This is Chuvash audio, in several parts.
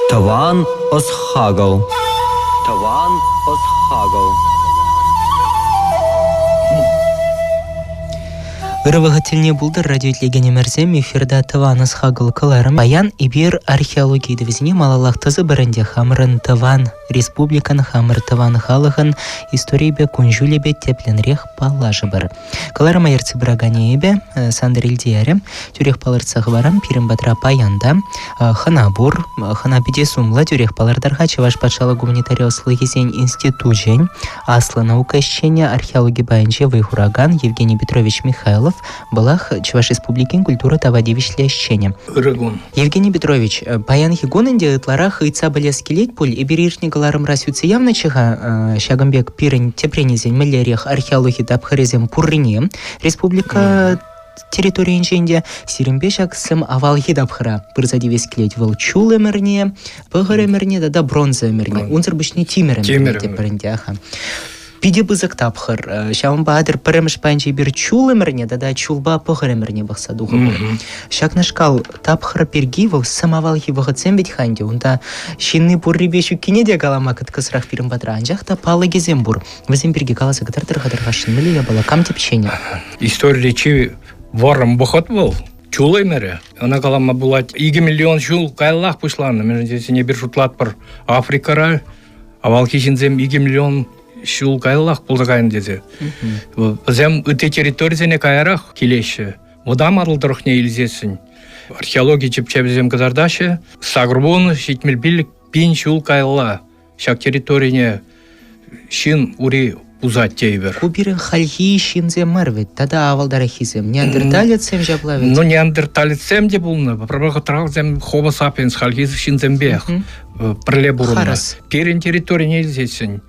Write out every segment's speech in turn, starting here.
Тӑван ӑс-хакӑл. Тӑван ӑс-хакӑл. Ырӑ вӑхӑт тӗлне пултӑр радио итлекенӗмӗрсем эфирта тӑван ӑс-хакӑл кӑларӑм. Паян эпир археологи ыйтӑвӗсене малаллах тӑсӑпӑр ӗнтӗ хамӑрӑн тӑван республикӑн, хамӑр тӑван халӑхӑн историйӗпе кун-ҫулӗпе тӗплӗнрех паллашӑпӑр. Кӑларӑма ертсе пыраканӗ эпӗ, Сандр Ильдиярӗ. Тӳрех палӑртса хӑварам, пирӗн патра паян та хӑна пур. Хӑна питӗ сумлӑ, тӳрех палӑртар-ха, Чӑваш патшалӑх гуманитари ӑслӑхӗсен институчӗн аслӑ наука ӗҫченӗ, археологи пайӗнче вӑй хуракан Евгений Петрович Михайлов, вӑлах Чӑваш Республикин культура тава тивӗҫлӗ ӗҫченӗ. Ырӑ кун. Евгений Петрович, паянхи кун ӗнтӗ ытларах ыйтса пӗлес килет пуль. Эпир иртнӗ кӑларӑмра сӳтсе явнӑччӗ-ха ҫакӑн пек пирӗн тӗпренӗсен мӗнлерех археологи тапхӑрӗсем пуррине республика территорийӗнчен те сирӗнпе ҫак сӗм авалхи тапхӑра пырса тивес килет. Вӑл чул ӗмӗрне, пӑхӑр ӗмӗрне тата бронза ӗмӗрне. Унсӑр пуҫне тимӗр ӗмӗрне тепӗр ӗнтӗ. Аха. Питӗ пысӑк тапхӑр. Ҫавӑнпа атьӑр пӗрремӗш пайӗнче эпир чул ӗмӗрне тата чулпа пӑхӑр ӗмӗрне пӑхса тухӑпӑр. Ҫакнашкал тапхӑр пирки вӑл сӗм авалхи вӑхӑтсем вӗт-ха ӗнтӗ. Унта ҫынни пуррипе ҫуккине те калама кӑткӑсрах пирӗн патра. Анчах та палӑкӗсем пур. Вӗсем пирки каласа кӑтартӑр-ха тархасшӑн. Мӗнле япала? Кам тӗпченӗ? Историре чи вӑрӑм вӑхӑт вӑл. Чул ӗмӗрӗ. Ӑна калама пулать, 2 миллион ҫул каяллах пуҫланнӑ. Мӗншӗн тесен эпир шутлатпӑр Африкӑра авалхи ҫынсем 2 миллион ҫул каяллах пулса кайнӑ тесе. Вӗсем ытти территорисене каярах килеҫҫӗ. Вӑтам Атӑл тӑрӑхне илсессӗн археологи тӗпчевӗсем кӑтартаҫҫӗ, сакӑрвун 75 пин ҫул каялла ҫак территорине ҫын ури пусать тейӗпӗр. Ку пирӗн хальхи ҫынсем мар вӗт, тата авалтараххисем. Неандерталецсем ҫапла вӗт. Ну, неандерталецсем те пулнӑ. Пӗр вӑхӑтра вӗсем Homo sapiens хальхи ҫынсемпех пӗрле пурӑннӑ. Харӑс. Пирӗн территорине илсессӗн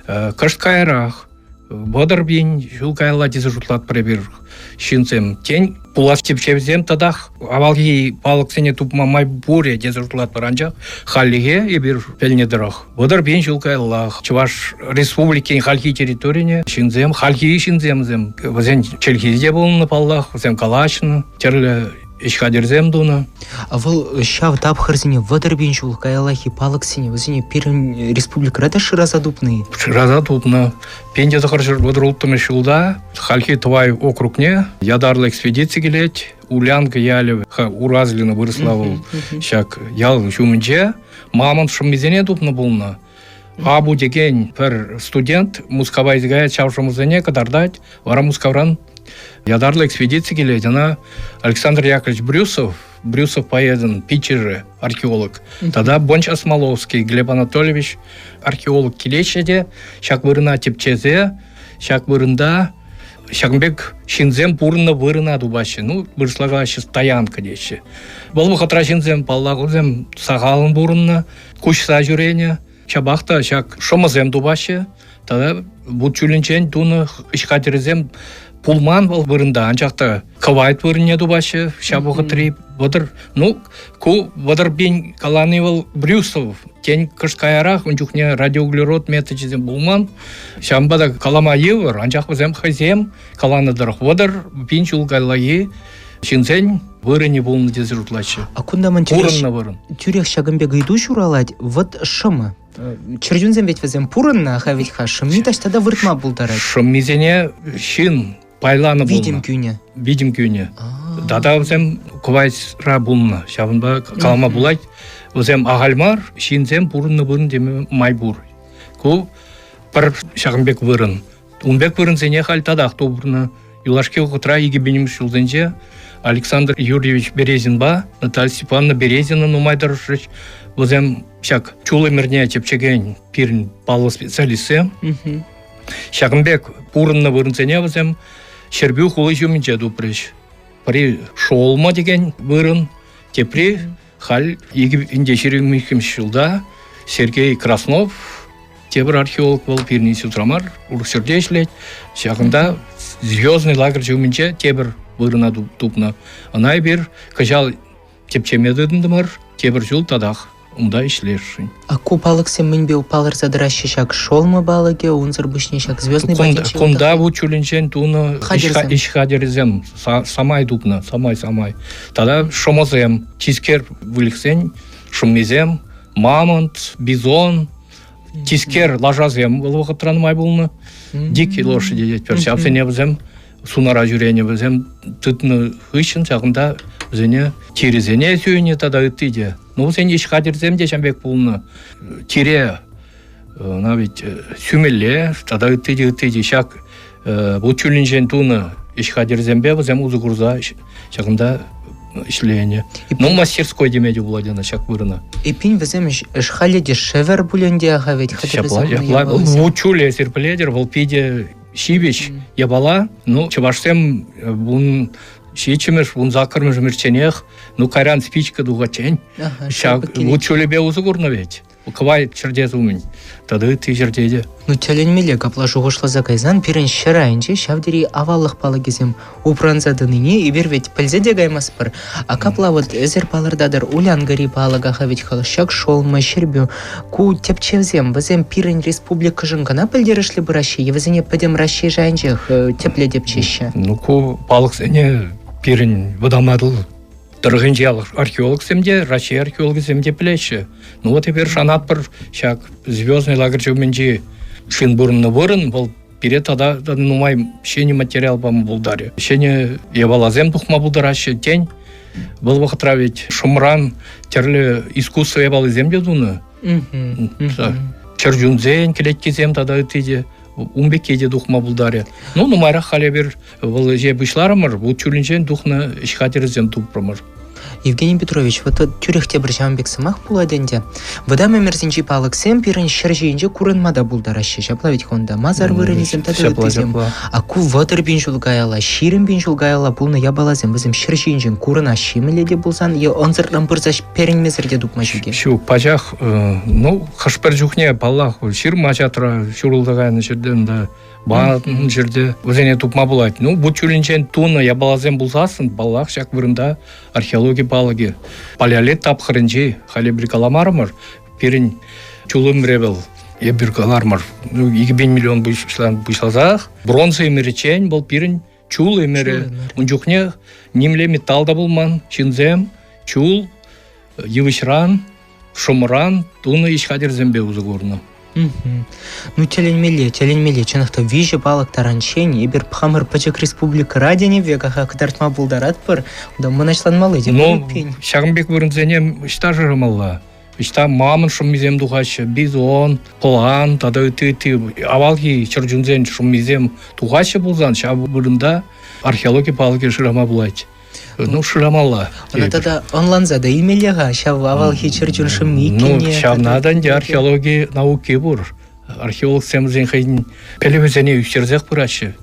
кӑшт каярах 30 пин ҫул каялла тесе шутлатпӑр эпир ҫынсем. Тен, пулас тӗпчевсем татах авалхи палӑксене тупма май пур тесе шутлатпӑр. Анчах хальлӗхе эпир пӗлнӗ тӑрӑх 30 пин ҫул каяллах Чӑваш Республикин хальхи территорине ҫынсем, хальхи ҫынсемсем, вӗсен чӗлхи те пулнӑ паллах, вӗсем калаҫнӑ, тӗрлӗ ӗҫ хатӗрсем тунӑ. Вӑл ҫав тапхӑрсене 30 пин ҫул каяллахи палӑксене вӗсене пирӗн республикӑра та шыраса тупнӑ-и? Шыраса тупнӑ. 1936 ҫулта хальхи Тӑвай округне ятарлӑ экспедици килет. Улянка ялӗ, Уразлино вырӑсла вӑл ҫак ял ҫумӗнче мамонт шӑммисене тупнӑ пулнӑ. Абу текен пӗр студент Мускава илсе каять, ҫав шӑмӑсене кӑтартать. Вара Мускавран ятарлӑ экспедици килет. Ӑна Александр Яковлевич Брюсов, Брюсов поэтӑн пиччӗшӗ, археолог, тата Бонч Осмоловский Глеб Анатольевич археолог килеҫҫӗ те ҫак вырӑна тӗпчесе ҫак вырӑнта ҫакӑн пек ҫынсем пурӑннӑ вырӑна тупаҫҫӗ. Ну, вырӑсла калаҫҫӗ, стоянка теҫҫӗ. Вӑл вӑхӑтра ҫынсем, паллах, вӗсем сахалӑн пурӑннӑ, куҫса ҫӳренӗ. Ҫапах та ҫак шӑмӑсем тупаҫҫӗ тата вут чулӗнчен тунӑ ӗҫ хатӗрӗсем пулман вӑл вырӑнта, анчах та кӑвайт вырӑнне тупаҫҫӗ ҫав вӑхӑтри 30, ну, ку 30 пин калани вӑл Брюсов, тен, кӑшт каярах, ун чухне радиоуглерод меточӗсем пулман, ҫавӑнпа та калама йывӑр, анчах вӗсем хӑйсем каланӑ тӑрӑх 30 пин ҫул каяллахи ҫынсен вырӑнӗ пулнӑ тесе шутлаҫҫӗ. А кунта ман Пурӑннӑ вырӑн. Тӳрех ҫакӑн пек ыйту ҫуралать. Вот шӑмӑ. Чӗрчунсем ведь вӗсем пурӑннӑ, ха ведь-ха шӑмми таҫта та выртма пултарать. Шӑммисене ҫын пайланӑ пулнӑ. Витӗм кӳнӗ. Витӗм кӳнӗ. Тата вӗсем кӑвайтра пулнӑ. Ҫавӑнпа калама пулать, вӗсем ахаль мар, ҫынсем пурӑннӑ вырӑн теме май пур. Ку пӗр ҫакӑн пек вырӑн. Ун пек вырӑнсене халь татах тупнӑ. Юлашки вӑхӑтра 2000-мӗш ҫулсенче Александр Юрьевич Березинпа Наталья Степановна Березина нумай тӑрӑшрӗҫ. Вӗсем ҫак чул ӗмӗрне тӗпчекен пирӗн паллӑ специалистсем. Ҫакӑн пек пурӑннӑ вырӑнсене вӗсем Ҫӗрпӳ хули ҫумӗнче тупрӗҫ. Пӗри Шолма текен вырӑн, тепри халь 2022 ҫулта Сергей Краснов тепӗр археолог вӑл пирӗн институтра мар, урӑх ҫӗрте ӗҫлет. Ҫакӑнта Звездный лагерь ҫумӗнче тепӗр вырӑна тупнӑ. Ӑна эпир кӑҫал тӗпчеме тытӑнтӑмӑр, тепӗр ҫул татах унта ӗҫлесшӗн. А ку палӑксем мӗнпе палӑрса тӑраҫҫӗ ҫак шолма палӑкӗ, унсӑр пуҫне ҫак Звездный патӗнче? Кунта вут чулӗнчен тунӑ ӗҫ хатӗрӗсем самай тупнӑ, самай-самай. Тата шӑмӑсем, тискер выльӑхсен шӑммисем. Мамонт, бизон, тискер лашасем вӑл вӑхӑтра нумай пулнӑ. Дикие лошади тетпӗр. Ҫавсене вӗсем сунара ҫӳренӗ, вӗсем тытнӑ хыҫҫӑн ҫакӑнта вӗсене тирӗсене сӳнӗ тата ытти те. Ну, вӗсен ӗҫ хатӗрсем те ҫам пек пулнӑ. Тире ӑна ведь сӳмелле тата ытти те, ытти те. Ҫак вут чулӗнчен тунӑ ӗҫ хатӗрсемпе вӗсем усӑ курса ҫакӑнта ӗҫленӗ. Ну, мастерской теме те пулать ӑна ҫак вырӑна. Эппин вӗсем халӗ те шӗвӗр пуль ӗнтӗ, ха ведь Ҫапла, ҫапла. Вут чулӗ, эсир пӗлетӗр, вӑл питӗ ҫивӗч япала. Ну, чӑвашсем 17-мӗш, 18-мӗш ӗмӗрчченех, ну, кайран спичка тухатчен, ҫак вут чулӗпе усӑ курнӑ ведь. Кӑвайт чӗртес умӗн тата ытти ҫӗрте те. Ну, тӗлӗнмелле капла шухӑшласа кайсан пирӗн ҫӗр айӗнче ҫав тери аваллӑх палӑкӗсем упранса тӑнине эпир ведь пӗлсе те каймастпӑр. А капла вот эсир палӑртатӑр Улянкӑри палӑка ведь ҫак Шолма, Ҫӗрпӳ. Ку тӗпчевсем вӗсем пирӗн республикӑшӑн кӑна пӗлтерӗшлӗ пыраҫҫӗ е вӗсене пӗтӗм Раҫҫей шайӗнчех тӗплӗ тӗпчеҫҫӗ? Ну, ку палӑксене пирӗн Вӑтам Атӑл тӑрӑхӗнчи археологсем те, Раҫҫей археологӗсем те пӗлеҫҫӗ. Ну вот эпир шанатпӑр ҫак Звездный лагерь ҫумӗнчи ҫын пурӑннӑ вырӑн вӑл пире тата нумай ҫӗнӗ материал пама пултарӗ. Ҫӗнӗ япаласем тухма пултараҫҫӗ. Тен, вӑл вӑхӑтра ведь шӑмран тӗрлӗ искусство япалисем те тунӑ. Чӗрчунсен кӗлеткисем тата ытти те ун пекки те тухма пултарӗ. Ну, нумайрах халь эпир вӑл ӗҫе пуҫларӑмӑр, вут чулӗнчен тухнӑ ӗҫ хатӗрӗсем тупрӑмӑр. Евгений Петрович, вот тӳрех тепӗр ҫавӑн пек сӑмах пулать ӗнтӗ. Вӑтам ӗмӗрсенчи палӑксем пирӗн ҫӗр ҫийӗнче курӑнма та пултараҫҫӗ. Ҫапла ведь унта масар вырӑнӗсем тата ыттисем. А ку 30 000 ҫул каялла, 20 000 ҫул каялла пулнӑ япаласем вӗсем ҫӗр ҫийӗнчен курӑнаҫҫӗ мӗнле те пулсан е ӑнсӑртран пырса перӗнмесӗр те тупма ҫук-и? Ҫук, пачах, ну, хӑш-пӗр чухне, паллах, ҫырма-ҫатра ҫурӑлса кайнӑ ҫӗртен та Банӑн ҫӗрте вӗсене тупма пулать. Ну, вут чулӗнчен тунӑ япаласем пулсассӑн, паллах, ҫак вырӑнта археологи палӑкӗ. Палеолит тапхӑрӗнчи, халӗ эпир каламарӑмӑр, пирӗн чул ӗмӗре вӑл эпир калармӑр. Ну, 2 миллион пуҫласах бронза ӗмӗрӗччен вӑл пирӗн чул ӗмӗрӗ. Ун чухне нимле металл та пулман. Ҫынсем чул, йывӑҫран, шӑмӑран тунӑ ӗҫ хатӗрсемпе усӑ курнӑ. Ну, тӗлӗнмелле, тӗлӗнмелле. Чӑнах та виҫӗ палӑк таранччен эпир хамӑр пӗчӗк республикӑра тенӗ пек кӑтартма пултаратпӑр. Унта мӑнаҫланмалли те Ну, ҫакӑн пек вырӑнсене ӑҫта шырамалла? Ӑҫта мамонт шӑммисем тухаҫҫӗ, бизон, пӑлан тата ытти-ытти авалхи чӗрчунсен шӑммисем тухаҫҫӗ пулсан ҫав вырӑнта археологи палӑкӗ шырама пулать. Ну, шырамалла. Ӑна тата ӑнланса та илмелле-ха ҫав авалхи чӗрчун шӑмми иккенне. Ну, ҫавна та ӗнтӗ археологи науки пур. Археологсем вӗсен хӑйӗн пӗлӗвӗсене ӳстерсех пыраҫҫӗ.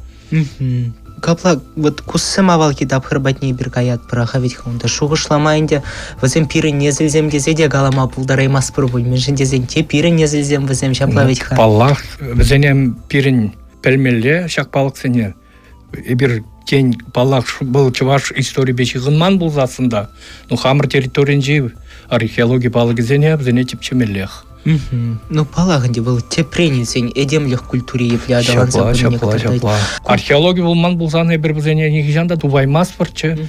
Капла вот куссем авалхи тапхӑр патне эпир каятпӑр-ха ведь-ха унта шухӑшлама ӗнтӗ вӗсем пирӗн несӗлсем тесе те калама пултараймастпӑр пуль. Мӗншӗн тесен те пирӗн несӗлсем вӗсем ҫапла вӗт-ха. Паллах, вӗсене пирӗн пӗлмелле ҫак палӑксене. Эпир, тен, паллах, вӑл чӑваш историпе ҫыхӑнман пулсассӑн та, ну, хамӑр территоринчи археологи палӑкӗсене вӗсене тӗпчемеллех. Ну, паллах ӗнтӗ, вӑл тӗпрен илсен этемлӗх культури епле аталанса ҫапла, пынине ҫапла, кӑтартать. Ҫапла. Археологи пулман пулсан эпир вӗсене нихӑҫан та тупаймастпӑрччӗ.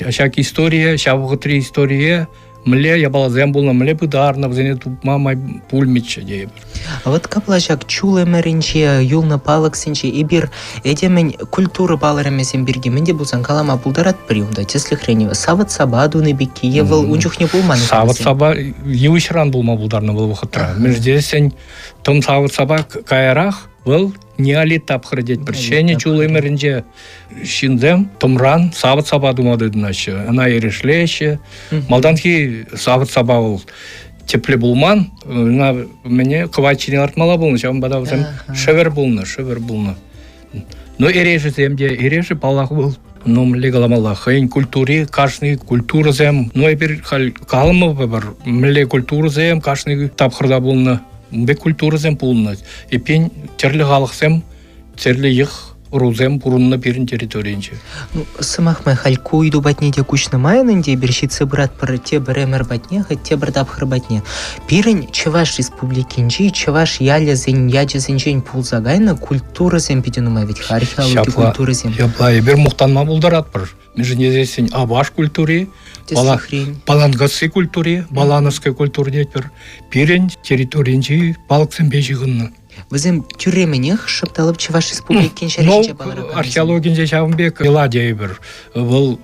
Ҫак историе, ҫав вӑхӑтри историе мӗнле япаласем пулнӑ, мӗнле пытарнӑ, вӗсене тупма май пулмӗччӗ тейӗпӗр. А вот капла ҫак чул ӗмӗрӗнче юлнӑ палӑксенче эпир этемӗн культура палӑрӑмӗсем пирки мӗн те пулсан калама пултаратпӑр-и унта? Тӗслӗхрен, савӑт-сапа тунӑ пекки е вӑл ун чухне пулман? Савӑт-сапа йывӑҫран пулма пултарнӑ вӑл вӑхӑтра. Мӗншӗн тесен тӑм савӑт-сапа каярах вӑл неолит тапхӑрӗ тетпӗр. Ҫӗнӗ чул ӗмӗрӗнче ҫынсем тӑмран савӑт-сапа тума тытӑнаҫҫӗ. Ӑна эрешлеҫҫӗ. Малтанхи савӑт-сапа вӑл тӗплӗ пулман. Ӑна мӗне кӑвайт ҫине лартмалла пулнӑ. Ҫавӑнпа та вӗсем шӗвӗр пулнӑ, шӗвӗр пулнӑ. Ну, эрешӗсем те, эрешӗ, паллах, вӑл, ну, мӗнле каламалла, хӑйӗн культури, кашни культурӑсем, ну, эпир халь калӑмӑпӑр, мӗнле культурӑсем кашни тапхӑрта пулнӑ, ун пек культурӑсем пулнӑ. Эппин, тӗрлӗ халӑхсем тӗрлӗ йӑх ӑрусем пурӑннӑ пирӗн территорийӗнче. Ну, сӑмах май, халь ку ыйту патне те куҫнӑ майӑн ӗнтӗ эпир ҫитсе пыратпӑр тепӗр ӗмӗр патне, хоть тепӗр тапхӑр патне. Пирӗн Чӑваш Республикинчи чӑваш ялӗсен ячӗсенчен пулса кайнӑ культурӑсем питӗ нумай Тӗслӗхрен. Паланкасси культури, Балановская культура тетпӗр, пирӗн территоринчи палӑксемпе ҫыхӑннӑ. Вӗсем тӳрремӗнех шӑп-талӑп Чӑваш Республикин ҫӗрӗ ҫинче палӑракансем. Археологинче ҫавӑн пек йӑла тейӗпӗр. Вӑл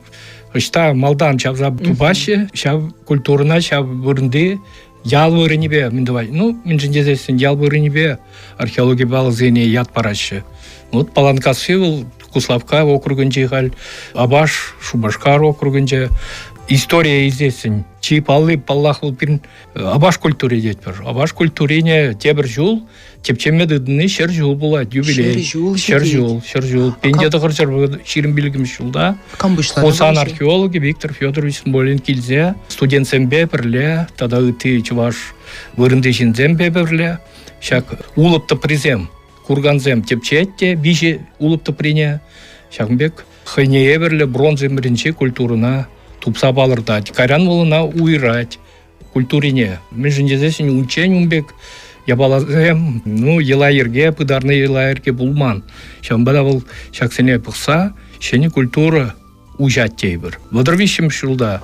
ӑҫта малтан чавса тупаҫҫӗ, ҫав культурӑна ҫав вырӑнти ял вырӑнӗпе мӗн тӑвать? Ну, мӗншӗн тесессӗн ял вырӑнӗпе археологи палӑксене ят параҫҫӗ. Вот Паланкасси вӑл Куславкка округӗнчи халь, Апаш, Шупашкар округӗнче. История илсессӗн чи палли, паллах, вӑл пирӗн Апаш культури тетпӗр. Апаш культурине тепӗр ҫул тӗпчеме тытӑнни 100 ҫул пулать, юбилей. 100 ҫул 100 ҫул, 100 ҫул. 1925 ҫулта Кам пуҫланӑ? Хусан археологӗ Виктор Федорович Смолин килсе студентсемпе пӗрле тата ытти чӑваш вырӑнти ҫынсемпе пӗрле ҫак улӑп тӑприсем, кургансем тӗпчет те виҫӗ улӑп тӑприне ҫакӑн пек хӑйне евӗрлӗ бронза ӗмӗрӗнчи культурӑна тупса палӑртать. Кайран вӑл ӑна уйӑрать культурине. Мӗншӗн тесессӗн унччен ун пек япаласем, ну, йӑла-йӗрке, пытарнӑ йӑла-йӗрке пулман. Ҫавӑнпа та вӑл ҫаксене пӑхса ҫӗнӗ культура уҫать тейӗпӗр. 33-мӗш ҫулта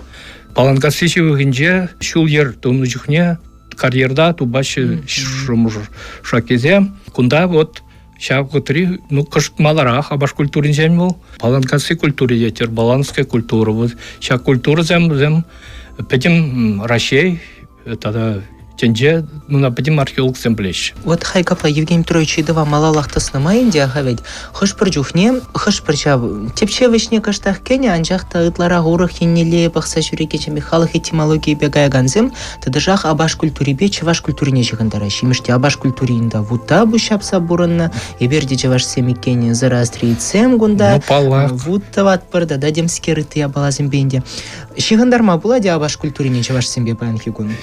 Паланкасси ҫывӑхӗнче ҫул-йӗр тунӑ чухне карьерта тупаҫҫӗ шӑмшаккисем. Кунта вот ҫав вӑхӑтри, ну, кӑшт маларах Апаш культуринчен вӑл Паланкасси культури тетӗр, Баланская культура. Вот ҫак культурӑсем вӗсем пӗтӗм Раҫҫей тата тӗнче, ну, пӗтӗм археологсем пӗлеҫҫӗ. Вот хай капла Евгений Петрович ыйтӑва малаллах тӑснӑ май ӗнтӗ, аха вӗт, хӑш-пӗр чухне, хӑш-пӗр ҫав тӗпчев ӗҫне кӑштах кӗнӗ, анчах та ытларах урӑх еннелле пӑхса ҫӳрекен халӑх этимологийӗпе каякансем тӑтӑшах абаш культурипе чӑваш культурине ҫыхӑнтараҫҫӗ. Имӗш те абаш культурин та вутта пуҫҫапса пурӑннӑ. Эпир те чӑвашсем иккен зороастрийцем кунта. Ну, паллах. Вут тӑватпӑр тата темскер ытти япаласемпе ӗнтӗ. Ҫыхӑнтарма пулать абаш культурине чӑвашсемпе паянхи кун?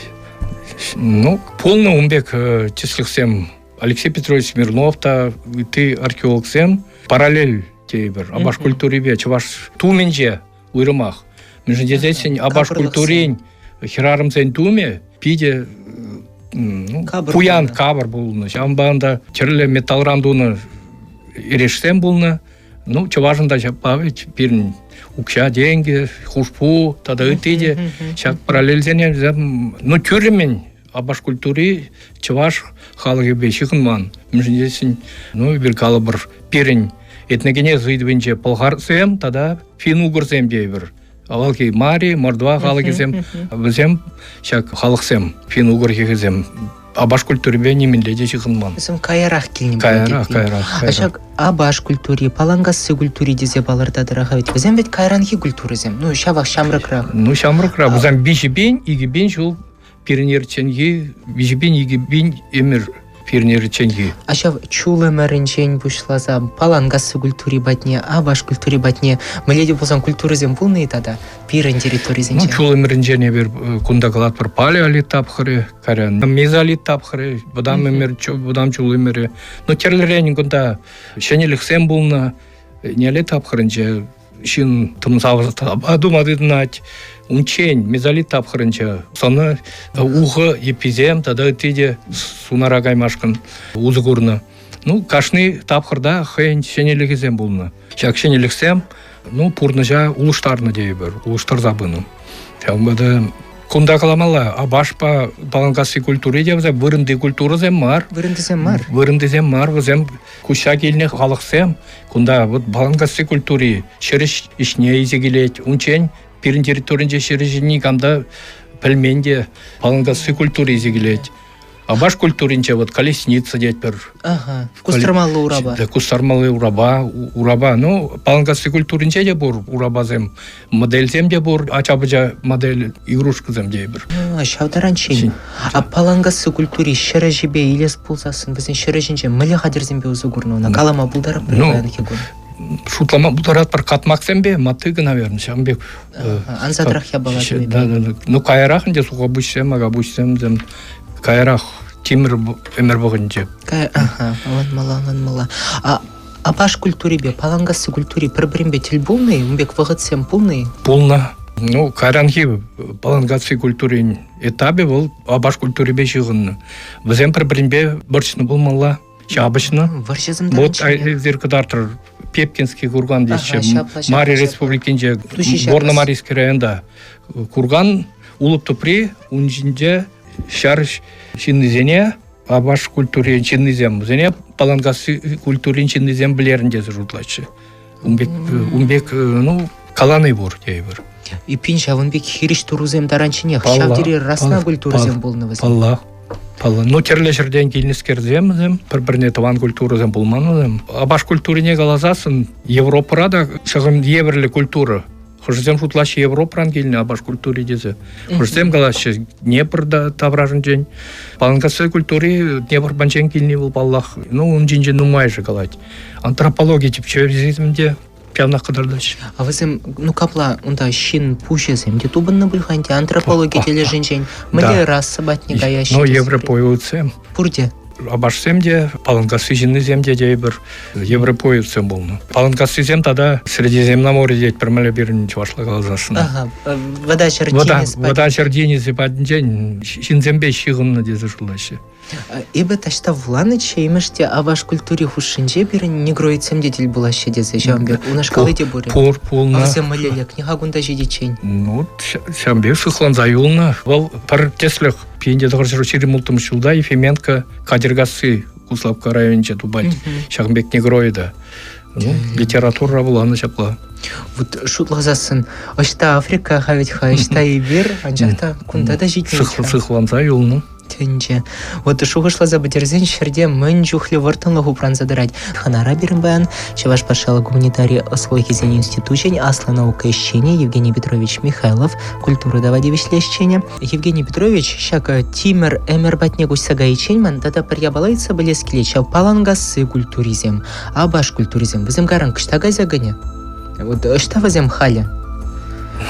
Ну, пулнӑ ун пек тӗслӗхсем. Алексей Петрович Смирнов та, ытти археологсем параллель тейӗпӗр. Абаш культурипе чӑваш тумӗнче уйрӑмах. Мӗншӗн тесессӗн абаш культурин хӗрарӑмсен тумӗ питӗ ну, пуян капӑр пулнӑ. Ҫавӑнпа та тӗрлӗ металлран тунӑ эрешсем пулнӑ. Ну, чӑвашӑн та ҫапла вӗт пирӗн укҫа-тенкӗ, хушпу тата ытти те ҫак параллельсене вӗсем, ну, тӳрремӗн абаш культури чӑваш халӑхӗпе ҫыхӑнман. Мӗншӗн тесен, ну, эпир калӑпӑр, пирӗн этногенез ыйтӑвӗнче пӑлхарсем тата финн-угорсем тейӗпӗр. Авалхи мари, мордва халӑхӗсем, вӗсем ҫак халӑхсем, финн-угор хӗхӗсем абаш культурипе нимӗнле те ҫыхӑнман. Вӗсем каярах килнӗ. Каярах, каярах. А ҫак абаш культури, паланкасси культури тесе палӑртатӑр-ха ведь. Вӗсем ведь кайранхи культурӑсем. Ну, ҫавах ҫамрӑкрах. Ну, ҫамрӑкрах. Вӗсем 3000, 2000 ҫул пирӗн ирчченхи 3000, 2000 ӗмӗр пирӗн ирчченхи. А ҫав чул ӗмӗрӗнчен пуҫласа Паланкасси культури патне, Абаш культури патне мӗнле те пулсан культурӑсем пулнӑ-и тата пирӗн территорисенче? Ну, чул ӗмӗрӗнчен эпир кунта калатпӑр палеолит тапхӑрӗ, кайран мезолит тапхӑрӗ, вӑтам ӗмӗр, вӑтам чул ӗмӗрӗ. Ну, тӗрлӗрен кунта ҫӗнӗлӗхсем пулнӑ. Неолит тапхӑрӗнче ҫын тӑмсавӑрса тума тытӑнать. Унччен мезолит тапхӑрӗнче сӑнӑ, ухӑ йӗпписем тата ытти те сунара каймашкӑн усӑ курнӑ. Ну, кашни тапхӑрта хӑйӗн ҫӗнӗлӗхӗсем пулнӑ. Ҫак ҫӗнӗлӗхсем ну, пурнӑҫа улӑштарнӑ тейӗпӗр, улӑштарса пынӑ. Ҫавӑнпа та кунта каламалла, Абашпа Паланкасси культури те вӗсем вырӑнти культурӑсем мар. Вырӑнтисем мар. Вырӑнтисем мар, вӗсем куҫса килнӗ халӑхсем. Кунта вот Паланкасси культури ҫӗр ӗҫне илсе килет. Унччен пирӗн территоринче ҫӗр ӗҫӗ никам та пӗлмен те Паланкасси культури илсе килет. Абаш культуринче вот колесница тетпӗр. Ага, кустӑрмаллӑ урапа. Кустӑрмалли урапа, урапа. Ну, Паланкасси культуринче те пур урапасем, модельсем те пур, ача-пӑча модель игрушкӑсем тейӗпӗр. Ҫав таранччен. А Паланкасси культури ҫӗр ӗҫӗпе илес пулсассӑн вӗсен ҫӗр ӗҫӗнче мӗнле хатӗрсемпе усӑ курнӑ ӑна? Калама пултаратпӑр ну, паянхи кун? Шутлама пултаратпӑр катмаксемпе, мотыга, наверное, ҫавӑн пек. Ансатрах япаласемпе. Да, да, да. Ну, каярах ӗнтӗ сухапуҫсем, акапуҫсем, каярах тимӗр ӗмӗр вӑхӑтӗнче. Ага, ӑнланмалла, ӑнланмалла. А Апаш культурипе Паланкасси культури пӗр-пӗринпе тӗл пулнӑ-и? Ун пек вӑхӑтсем пулнӑ-и? Пулнӑ. Ну, кайранхи Паланкасси культурин этапӗ вӑл Апаш культурипе ҫыхӑннӑ. Вӗсем пӗр-пӗринпе вӑрҫнӑ пулмалла, ҫапӑҫнӑ. Вӑрҫӑсем Вот эсир кӑтартрӑр. Пепкинский курган теҫҫӗ. Мари Республикинче, Горно-Марийский районта курган улӑп тӑпри, ун ҫинче ҫар ҫыннисене Абаш культурин ҫыннисем, вӗсене Паланкасси культурин ҫыннисем пӗлерӗн тесе шутлаҫҫӗ. Ун пек, ун пек, ну, калани пур тейӗпӗр. Эппин ҫавӑн пек хирӗҫ турусем таранчченех ҫав тери расна культурӑсем пулнӑ вӗсем. Паллах. Паллах. Ну, тӗрлӗ ҫӗртен килнӗскерсем вӗсем, пӗр-пӗрне тӑван культурӑсем пулман вӗсем. Абаш культурине каласассӑн, Европӑра та ҫакӑн евӗрлӗ культура. Хӑшӗсем шутлаҫҫӗ Европӑран килнӗ абаш культури тесе. Хӑшӗсем калаҫҫӗ Днепр та таврашӗнчен. Паланкасси культури Днепр панчен килни вӑл паллах. Ну, ун ҫинчен нумайӑшӗ калать. Антропологи тӗпчевҫисем те ҫавнах кӑтартаҫҫӗ. А вӗсем, ну капла, унта ҫын пуҫӗсем те тупӑннӑ пуль-ха ӗнтӗ антропологи тӗлӗшӗнчен. Мӗнле раса патне каяҫҫӗ? Ну, европоидсем. Пурте. Абашсем те, Паланкасси ҫыннисем те тейӗпӗр, европоидсем пулнӑ. Паланкассисем тата Средиземноморье тетпӗр мӗнле пирӗн чӑвашла каласассӑн. Ага, вӑта ҫӗр тинӗс Вӑта ҫӗр тинӗсӗ патӗнчен ҫынсемпе ҫыхӑннӑ тесе шутлаҫҫӗ. Эпӗ таҫта вуланӑччӗ, имӗш те абаш культури хушшинче пирӗн негроидсем те тӗл пулаҫҫӗ тесе ҫавӑн пек. Унашкалли те пур. Пур, пулнӑ. А вӗсем мӗнле лекнӗ-ха кунта ҫитиччен? Ну, ҫавӑн пек сыхланса юлнӑ. Вӑл пӗр тӗслӗх 1926 ҫулта Ефименко Катӗркасси Куславкка районӗнче тупать. Ҫакӑн пек негроида. Ну, литература вуланӑ ҫапла. Вот шутласассӑн, ӑҫта Африка ха вӗт-ха, ӑҫта эпир, анчах та кунта та ҫитмен. Сыхланса юлнӑ. Тӗнче. Вот шухӑшласа пӗтерсен ҫӗрте мӗн чухлӗ вӑрттӑнлӑх упранса тӑрать. Хӑнара пирӗн паян Чӑваш патшалӑх гуманитари ӑслӑхӗсен институчӗн аслӑ наука ӗҫченӗ Евгений Петрович Михайлов, культура тава тивӗҫлӗ ӗҫченӗ. Евгений Петрович, ҫак тимӗр ӗмӗр патне куҫса кайиччен ман тата пӗр япала ыйтса пӗлес килет. Ҫав Паланкасси культурисем, Абаш культурисем, вӗсем кайран кӑҫта кайса кӗнӗ? Вот ӑҫта вӗсем халӗ?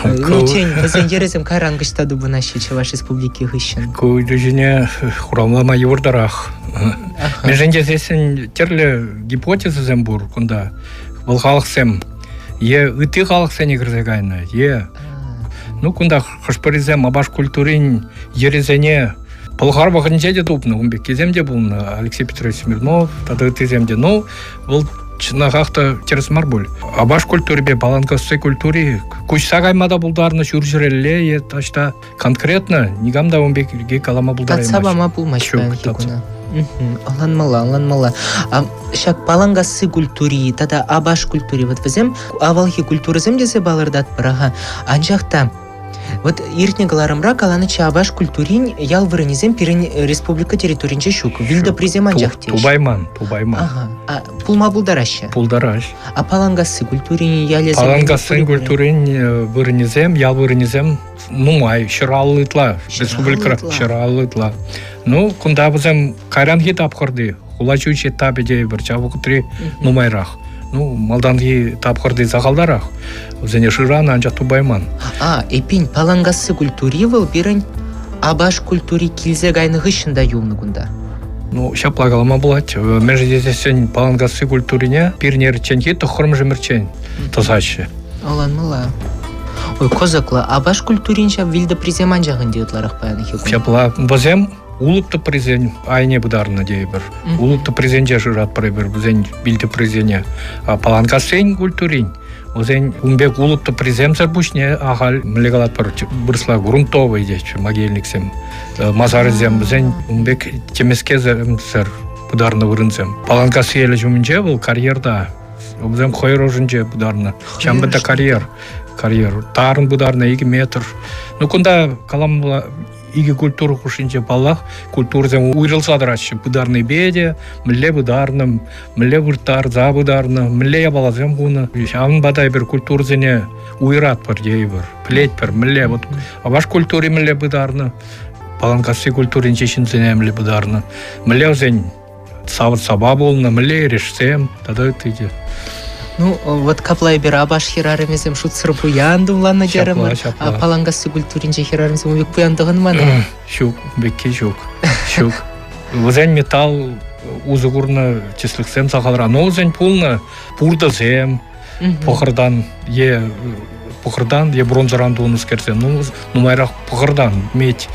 Ну, тен, вӗсен йӗрӗсем кайран кӑҫта тупӑнаҫҫӗ Чӑваш Республики хыҫҫӑн? Ку ыйту ҫине хуравлама йывӑртарах. Мӗншӗн тесессӗн тӗрлӗ гипотезӑсем пур кунта. Вӑл халӑхсем е ытти халӑхсене кӗрсе кайнӑ, е ну кунта хӑш-пӗрисем абаш культурин йӗрӗсене Пӑлхар вӑхӑтӗнче те тупнӑ, ун пеккисем те пулнӑ. Алексей Петрович Смирнов тата ыттисем те. Ну, вӑл чӑнахах та тӗрӗс мар пуль. Абаш культурипе Паланкасси культури куҫса кайма та пултарнӑ ҫурҫӗрелле е таҫта конкретно никам та ун пирки калама пултараймасть. Татса пама пулмасть паянхи куна. Ӑнланмалла, ӑнланмалла. А ҫак Паланкасси культури тата Абаш культури вот вӗсем авалхи культурӑсем тесе палӑртатпӑр, аха. Анчах та Вот иртнӗ кӑларӑмра каланӑччӗ Абаш культурин ял вырӑнӗсем пирӗн республика территоринче ҫук. Вилтӑприсем анчах теҫ. Тупайман, тупайман. Ага. А, пулма пултараҫҫӗ. Пултараҫ. А Паланкасси культурин ялӗсем... Паланкассин культурин вырӑнӗсем, ял вырӑнӗсем нумай, 150 ытла. Республикӑра 150 ытла. Ну, кунта вӗсем кайранхи тапхӑрти хула ҫӳҫ этапӗ тейӗпӗр, ҫав вӑхӑтри нумайрах. Ну, малтанхи тапхӑрти сахалтарах. Вӗсене шыранӑ, анчах тупайман. А, эппин, Паланкасси культури вӑл пирӗн Абаш культури килсе кайнӑ хыҫҫӑн та юлнӑ кунта. Ну, ҫапла калама пулать. Мӗншӗн тесессӗн Паланкасси культурине пирӗн эрчченхи тӑххӑрмӗш ӗмӗрччен тӑсаҫҫӗ. Ӑнланмалла. Ой, кӑсӑклӑ. Абаш культурин ҫав вилтӑприсем анчах ӗнтӗ ытларах паянхи кун. Ҫапла. Вӗсем улӑп тӑприсен айне пытарнӑ тейӗпӗр. Улӑп тӑприсенче шыратпӑр эпир вӗсен вил тӑприсене. А Паланкассен культурин вӗсен ун пек улӑп тӑприсемсӗр пуҫне ахаль мӗнле калатпӑр вырӑсла грунтовый теҫҫӗ могильниксем, масарӗсем вӗсен ун пек темескесӗр пытарнӑ вырӑнсем. Паланкасси ялӗ ҫумӗнче вӑл карьерта вӗсем хӑйӑр ӑшӗнче пытарнӑ. Ҫавӑнпа та карьер. Карьер. Тарӑн пытарнӑ 2 метр. Ну кунта каламалла икӗ культура хушшинче, паллах, культурӑсем уйрӑлса тӑраҫҫӗ. Пытарнипе те, мӗнле пытарнӑ, мӗнле вырттарса пытарнӑ, мӗнле япаласем хунӑ. Ҫавӑнпа та эпир культурӑсене уйӑратпӑр тейӗпӗр, пӗлетпӗр, мӗнле вот Абаш культури мӗнле пытарнӑ, Паланкасси культуринчи ҫынсене мӗнле пытарнӑ, мӗнле вӗсен савӑт-сапа пулнӑ, мӗнле эрешсем тата ытти те. Ну, вот капла эпир Абаш хӗрарӑмӗсем шутсӑр пуян тумланнӑ терӗмӗр. А Паланкасси культуринче хӗрарӑмсем пек пуян тӑхӑнман. Ҫук, пекки ҫук. Ҫук. Вӗсен металл усӑ курнӑ тӗслӗхсем сахалран. Но вӗсен пулнӑ пуртӑсем, пӑхӑртан е пӑхӑртан е бронзӑран тунӑскерсем. Ну, нумайрах пӑхӑртан, медь.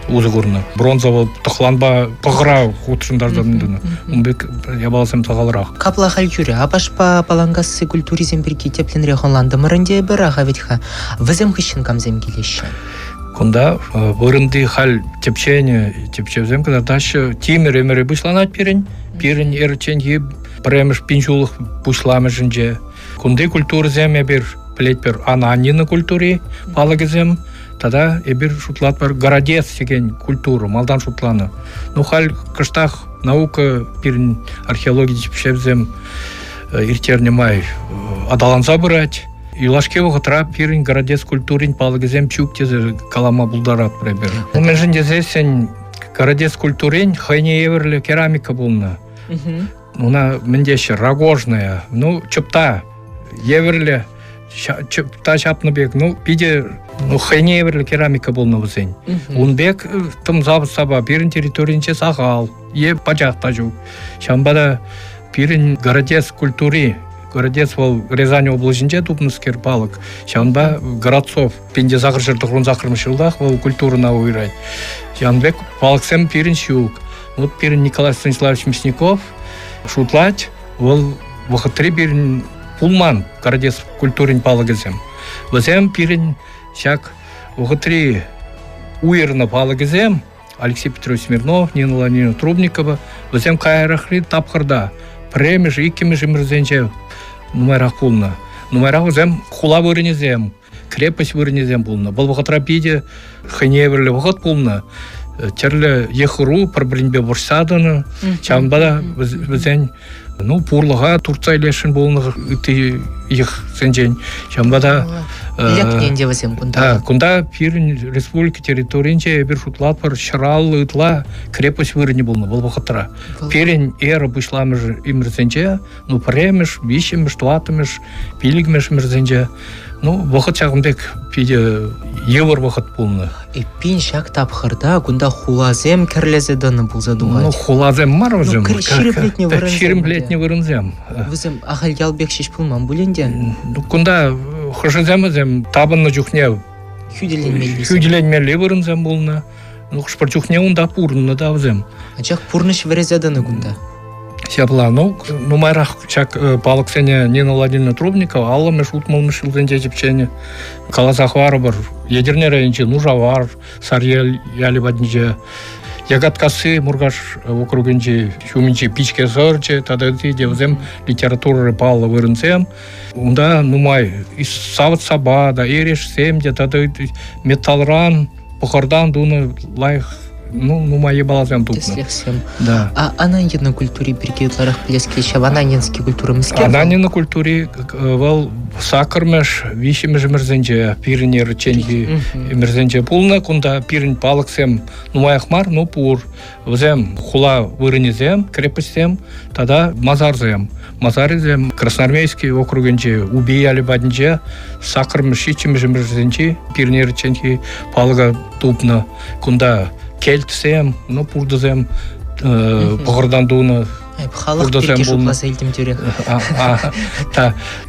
усӑ курнӑ. Бронза вӑл тӑхланпа пӑхӑра хутшӑнтарса тунӑ. Ун пек япаласем сахалрах. Капла халь тӳрӗ Апашпа Паланкасси культурисем пирки тӗплӗнрех ӑнлантӑмӑр ӗнтӗ эпир, аха вӗт-ха. Вӗсем хыҫҫӑн камсем килеҫҫӗ? Кунта вырӑнти халь тӗпченӗ тӗпчевсем кӑтартаҫҫӗ. Тимӗр ӗмӗрӗ пуҫланать пирӗн. Пирӗн эрчченхи пӗрремӗш пинҫулӑх пуҫламӑшӗнче. Кунти культурӑсем эпир пӗлетпӗр Ананина культури палӑкӗсем тата эпир шутлатпӑр Городец текен культура малтан шутланӑ. Ну халь кӑштах наука пирӗн археологи тӗпчевсем ирттернӗ май аталанса пырать. Юлашки вӑхӑтра пирӗн городец культурин палӑкӗсем ҫук тесе калама пултаратпӑр эпир. Мӗншӗн тесессӗн городец культурин хӑйне евӗрлӗ керамика пулнӑ. Уна мӗн теҫҫӗ, рогожная, ну, чӑпта евӗрлӗ, чӑпта ҫапнӑ пек, ну, питӗ ну, хӑйне евӗрлӗ керамика пулнӑ вӗсен. Ун пек тӑмса сапа пирӗн территоринче сахал е пачах та ҫук. Ҫавӑнпа та пирӗн городец культури, городец вӑл Рязань облаҫӗнче тупнӑскер палӑк, ҫавӑнпа Городцов пинте сахӑр тӑхрун ҫултах вӑл культурӑна уйӑрать. Ҫавӑн пек палӑксем пирӗн ҫук. Вот пирӗн Николай Станиславович Мясников шутлать, вӑл вӑхӑтри пирӗн пулман городец культурин палӑкӗсем. Вӗсем пирӗн ҫак вӑхӑтри уйӑрнӑ палӑкӗсем Алексей Петрович Смирнов, Нина Владимировна Трубникова, вӗсем каярахри тапхӑрта пӗрремӗш, иккӗмӗш ӗмӗрсенче нумайрах пулнӑ. Нумайрах вӗсем хула вырӑнӗсем, крепость вырӑнӗсем пулнӑ. Вӑл вӑхӑтра питӗ хӑйне евӗрлӗ вӑхӑт пулнӑ. Тӗрлӗ йӑх-ӑру пӗр-пӗринпе вӑрҫса тӑнӑ. Ҫавӑнпа та вӗсен ну, пурлӑха туртса илесшӗн пулнӑ ытти йӑхсенчен. Ҫавӑнпа та Лекнӗ ӗнтӗ вӗсем кунта. Да, кунта пирӗн республика территорийӗнче эпир шутлатпӑр ҫӑраллӑ ытла крепость вырӑнӗ пулнӑ вӑл вӑхӑтра. Пирӗн эра пуҫламӑш ӗмӗрсенче, ну, пӗрремӗш, виҫҫӗмӗш, тӑваттӑмӗш, пиллӗкмӗш ӗмӗрсенче Ну, вӑхӑт ҫакӑн пек питӗ йывӑр вӑхӑт пулнӑ. Эппин ҫак тапхӑрта кунта хуласем кӗрлесе тӑнӑ пулса тухать. Ну, хуласем мар вӗсем. Ну, ҫирӗплетнӗ вырӑнсем. Ҫирӗплетнӗ вырӑнсем. Вӗсем ахаль ял пек ҫеҫ пулман пуль ӗнтӗ. Ну, кунта хӑшӗсем вӗсем тапӑннӑ чухне хӳтӗленмелли хӳтӗленмелли вырӑнсем пулнӑ. Ну, хӑш-пӗр чухне унта пурӑннӑ та вӗсем. Анчах пурнӑҫ вӗресе тӑнӑ кунта. Ҫапла, ну, нумайрах ҫак палӑксене Нина Владимировна Трубникова аллӑмӗш, утмӑлмӗш ҫулсенче тӗпченӗ. Каласа хӑварӑпӑр, Етӗрне районӗнчи Нушавар, Сарьел ялӗ патӗнче, Якаткасси Муркаш округӗнчи ҫумӗнчи Пичке сӑрчӗ тата ытти те вӗсем литературӑри паллӑ вырӑнсем. Унта нумай савӑт-сапа та, эрешсем те тата металлран, пӑхӑртан тунӑ лайӑх ну, нумай япаласем тупнӑ. Тӗслӗхсем. Да. А Ананьина культури пирки ытларах пӗлес килет ҫав Ананьинский культура мӗскер? Ананьина культури вӑл саккӑрмӗш, виҫҫӗмӗш ӗмӗрсенче, пирӗн эрчченхи ӗмӗрсенче пулнӑ. Кунта пирӗн палӑксем нумаях мар, но пур. Вӗсем хула вырӑнӗсем, крепостьсем тата масарсем. Масарӗсем Красноармейски округӗнчи Упи ялӗ патӗнче саккӑрмӗш, ҫиччӗмӗш ӗмӗрсенчи пирӗнерчченхи палӑка тупнӑ. Кунта кельтсем, ну, пуртӑсем пӑхӑртан тунӑ. Халӑх пирки шутласа илтӗм тӳрех.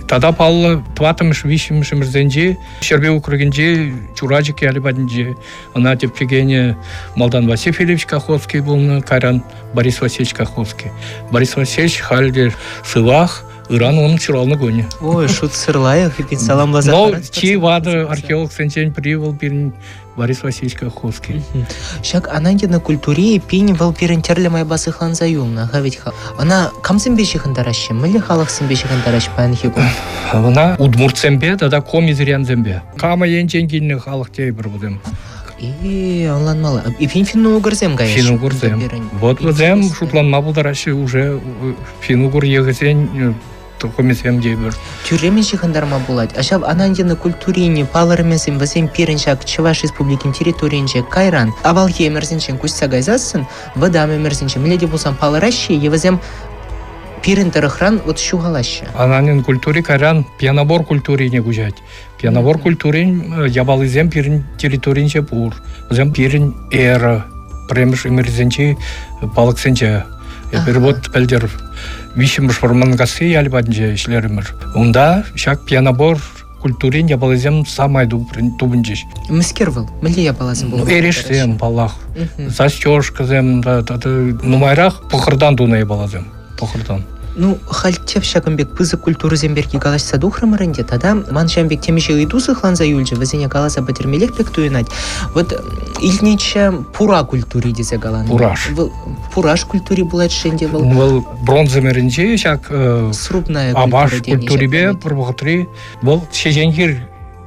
Тата паллӑ тӑваттӑмӗш, виҫҫӗмӗш ӗмӗрсенчи Ҫӗрпӳ округӗнчи Чурачӑк ялӗ патӗнче ӑна тӗпчекенӗ малтан Василий Филиппович Каховский пулнӑ, кайран Борис Васильевич Каховский. Борис Васильевич халь те сывах, ыран унӑн ҫуралнӑ кунӗ. Ой, шутсӑр лайӑх, эпир саламласа. Но чи ватӑ археологсенчен пӗри вӑл пирӗн Борис Васильевич Каховский. Ҫак Ананьина культури пин вӑл пирӗн тӗрлӗ майпа сыхланса юлнӑ, ха вӗт-ха. Ӑна камсемпе ҫыхӑнтараҫҫӗ? Мӗнле халӑхсемпе ҫыхӑнтараҫҫӗ паянхи кун? Ӑна удмуртсемпе тата коми-зырянсемпе. Кама енчен килнӗ халӑх тейӗпӗр вӗсем. И ӑнланмалла. Эпин финно-угорсем каяҫҫӗ. Финно-угорсем. Вот вӗсем шутланма пултараҫҫӗ уже финно-угор йӑхӗсен тухӑмӗсем тейӗпӗр. Тӳрремӗн ҫыхӑнтарма пулать. А ҫав Ананьина культурине палӑрӑмӗсем вӗсем пирӗн ҫак Чӑваш Республикин территорийӗнче кайран авалхи ӗмӗрсенчен куҫса кайсассӑн вӑтам ӗмӗрсенче мӗнле те пулсан палӑраҫҫӗ е вӗсем пирӗн тӑрӑхран вот ҫухалаҫҫӗ. Ананин культури кайран пьянобор культурине куҫать. Пьянобор культурин япалисем пирӗн территоринче пур. Вӗсем пирӗн эра, пӗрремӗш ӗмӗрсенчи палӑксенче. Эпир вот пӗлтӗр виҫҫӗмӗш Вӑрманкасси ялӗ патӗнче ӗҫлерӗмӗр. Унта ҫак пьянобор культурин япалисем самай тупӑнчӗҫ. Мӗскер вӑл? Мӗнле япаласем пулма Эрешсем, паллах. Застежкӑсем тата нумайрах пӑхӑртан тунӑ япаласем. Пӑхӑртан. Ну, халь тӗп ҫакӑн пек пысӑк культурӑсем пирки калаҫса тухрӑмӑр ӗнтӗ. Тата ман ҫавӑн пек темиҫе ыйту сыхланса юлчӗ, вӗсене каласа пӗтермеллех пек туйӑнать. Вот илтнӗччӗ пура культури тесе каланӑ. Пураш. Вӑл пураш культури пулать-ши ӗнтӗ вӑл? Вӑл бронза мӗрӗнче ҫак Срубная абаш культурипе пӗр вӑхӑтри вӑл ҫеҫенхир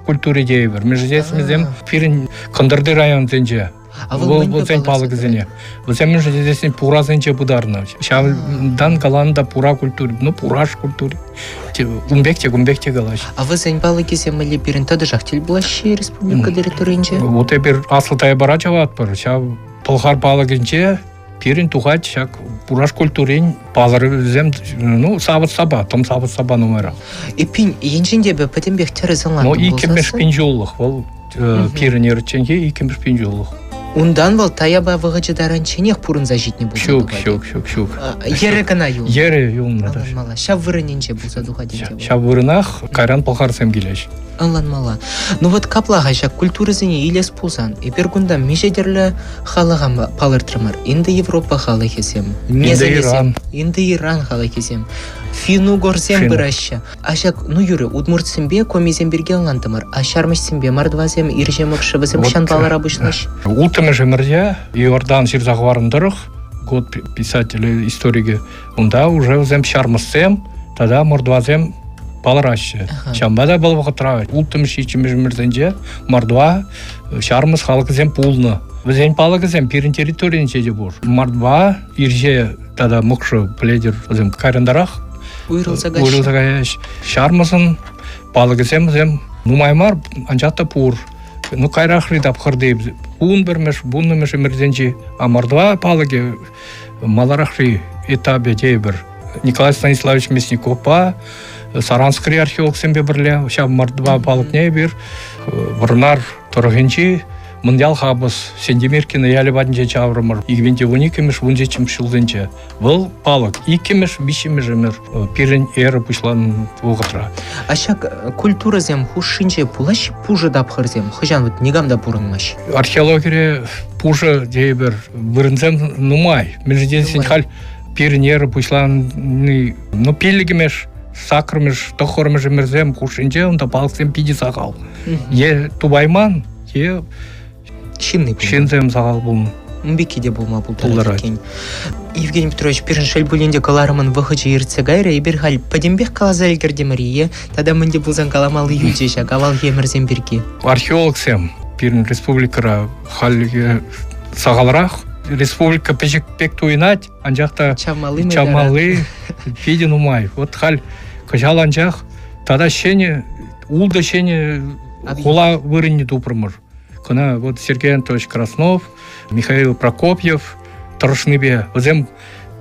культури тейӗпӗр. Мӗншӗн пирӗн кӑнтӑрти районсенче вӑл вӗсен палӑкӗсене. Вӗсем мӗншӗн тесен пурасенче пытарнӑ. Ҫавӑнтан каланӑ та пура культури, ну пураш культури. Ун пек те, кун пек те калаҫ. А вӗсен палӑкӗсем мӗнле пирӗн тӑтӑшах тӗл пулаҫҫӗ республика территорийӗнче? Вот эпир Аслӑ Таяпара чаватпӑр. Ҫав Пӑлхар палӑкӗнче пирӗн тухать ҫак пураш культурин палӑрӑвӗсем, ну, савӑт-сапа, тӑм савӑт-сапа нумайрах. Эппин, енчен те эпӗ пӗтӗмпех тӗрӗс ӑнлантӑм Ну, иккӗмӗш пинҫуллӑх вӑл пирӗн эрчченхи иккӗмӗш пинҫуллӑх. Унтан вӑл Таяпа вӑхӑчӗ таранчченех пурӑнса ҫитнӗ пулса Ҫук, ҫук, ҫук, ҫук. Йӗрӗ кӑна юлнӑ. Йӗрӗ юлнӑ. Ӑнланмалла. Ҫав вырӑнӗнче пулса тухать ӗнтӗ вӑл. Ҫав вырӑнах кайран пӑлхарсем килеҫ. Ӑнланмалла. Ну вот капла-ха ҫак культурӑсене илес пулсан, эпир кунта миҫе тӗрлӗ халӑха палӑртрӑмӑр. Индо-Европа халӑхӗсем, Индо-Иран, Индо-Иран халӑхӗсем, финн-угорсем пыраҫҫӗ. А ҫак, ну юрӗ, удмуртсемпе комисем пирки ӑнлантӑмӑр, а ҫармӑҫсемпе мордвасем, ирҫемӑкшӑ вӗсем хӑҫан палӑра пуҫлаҫ? Улттӑмӗш ӗмӗрте Иордан ҫырса хӑварнӑ тӑрӑх, год писателӗ, историкӗ, унта уже вӗсем ҫармӑссем тата мордвасем палӑраҫҫӗ. Ҫавӑнпа та вӑл вӑхӑтра улттӑмӗш, ҫиччӗмӗш ӗмӗрсенче мордва ҫармӑс халӑхӗсем пулнӑ. Вӗсен палӑкӗсем пирӗн территорийӗнче те пур. Мордва, ирҫе тата мӑкшӑ пӗлетӗр, вӗсем кайрантарах уйрӑлса каяҫҫӗ. Уйрӑлса каяҫҫӗ. Ҫармӑсӑн палӑкӗсем вӗсем нумай мар, анчах та пур. Ну, кайрахри тапхӑрти 11-мӗш, 10-мӗш ӗмӗрсенчи мордва палӑкӗ маларахри этапӗ тейӗпӗр. Николай Станиславович Мясниковпа Саранскри археологсемпе пӗрле ҫав мордва палӑкне эпир Вӑрнар тӑрӑхӗнчи Мӑньял Хапӑс Сентимиркино ялӗ патӗнче чаврӑмӑр. 2012-мӗш, 17-мӗш ҫулсенче. Вӑл палӑк иккӗмӗш, виҫҫӗмӗш ӗмӗр пирӗн эра пуҫланнӑ вӑхӑтра. А ҫак культурӑсем хушшинче пулаҫҫӗ пушӑ тапхӑрсем? Хӑҫан вот никам та пурӑнмасть? Археологире пушӑ тейӗпӗр вырӑнсем нумай. Мӗншӗн тесен халь пирӗн эра пуҫланни, ну, пиллӗкмӗш, саккӑрмӗш, тӑххӑрмӗш ӗмӗрсем хушшинче унта палӑксем питӗ сахал. Е тупайман, е ҫынни пулнӑ. Ҫынсем сахал пулнӑ. Ун пекки те пулма пултарать иккен. Евгений Петрович, пирӗн шел пулин те кӑларӑмӑн вӑхӑчӗ иртсе кайрӗ. Эпир халь пӗтӗмпех каласа ӗлкӗртӗмӗр-и е тата мӗн те пулсан каламалли юлчӗ ҫак авалхи ӗмӗрсем пирки? Археологсем пирӗн республикӑра халь сахалрах. Республика пӗчӗк пек туйӑнать, анчах та чавмалли, чавмалли питӗ нумай. Вот халь кӑҫал анчах тата ҫӗнӗ ултӑ ҫӗнӗ хула вырӑнне тупрӑмӑр. Кӑна вот Сергей Анатольевич Краснов, Михаил Прокопьев тӑрӑшнипе вӗсем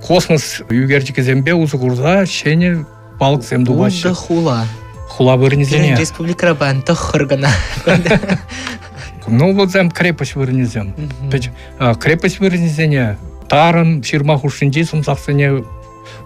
космос ӳкерчӗкӗсемпе усӑ курса ҫӗнӗ палӑксем тупаҫҫӗ. Ултӑ хула. Хула вырӑнӗсене. Пирӗн республикӑра паян тӑххӑр кӑна. Ну, вӗсем крепость вырӑнӗсем. Крепость вырӑнӗсене тарӑн ҫырма хушшинчи сӑмсахсене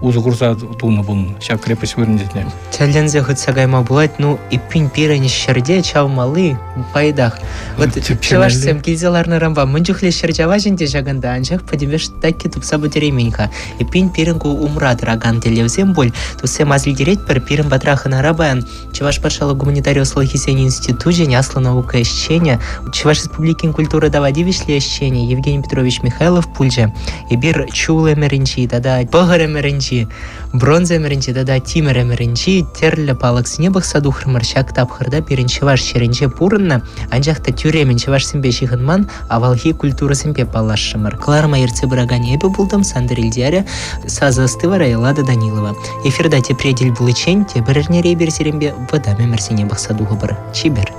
усӑ курса тунӑ пулнӑ ҫак крепость вырӑнӗсене. Тӗлленсе хытса кайма пулать, ну, эппин пирӗн ҫӗрте чавмалли пайтах. Вот чӑвашсем килсе ларнӑранпа мӗн чухлӗ ҫӗр чаваҫ ӗнтӗ ҫакӑнта, анчах пӗтӗмпеш такки тупса пӗтереймен-ха. Эппин пирӗн ку умра тӑракан тӗллевсем пуль. Туссем асилтеретпӗр, пирӗн патра хӑнара паян Чӑваш патшалӑх гуманитари ӑслӑлӑхӗсен институчӗн аслӑ наука ӗҫченӗ, Чӑваш Республикин культура тава тивӗҫлӗ ӗҫченӗ Евгений Петрович Михайлов пулчӗ. Эпир чул ӗмӗрӗнчи тата пӑхӑр ӗмӗрӗнчи, бронза ӗмӗрӗнчи тата тимӗр ӗмӗрӗнчи тӗрлӗ палӑксене пӑхса тухрӑмӑр. Ҫак тапхӑрта пирӗн чӑваш ҫӗрӗнче пурӑннӑ, анчах та тӳремӗн чӑвашсемпе ҫыхӑнман авалхи культурӑсемпе паллашрӑмӑр. Кӑларӑма ертсе пыракан эпӗ пултӑм, Сантӑр Ильдиарӗ, сасӑ ӑсти вара Эллада Данилова. Эфирта тепре тӗл пуличчен тепӗр эрнере эпир сирӗнпе вӑтам ӗмӗрсене пӑхса тухӑпӑр. Чипер.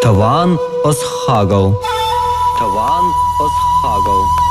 Тӑван ӑс-хакӑл. Тӑван ӑс-хакӑл.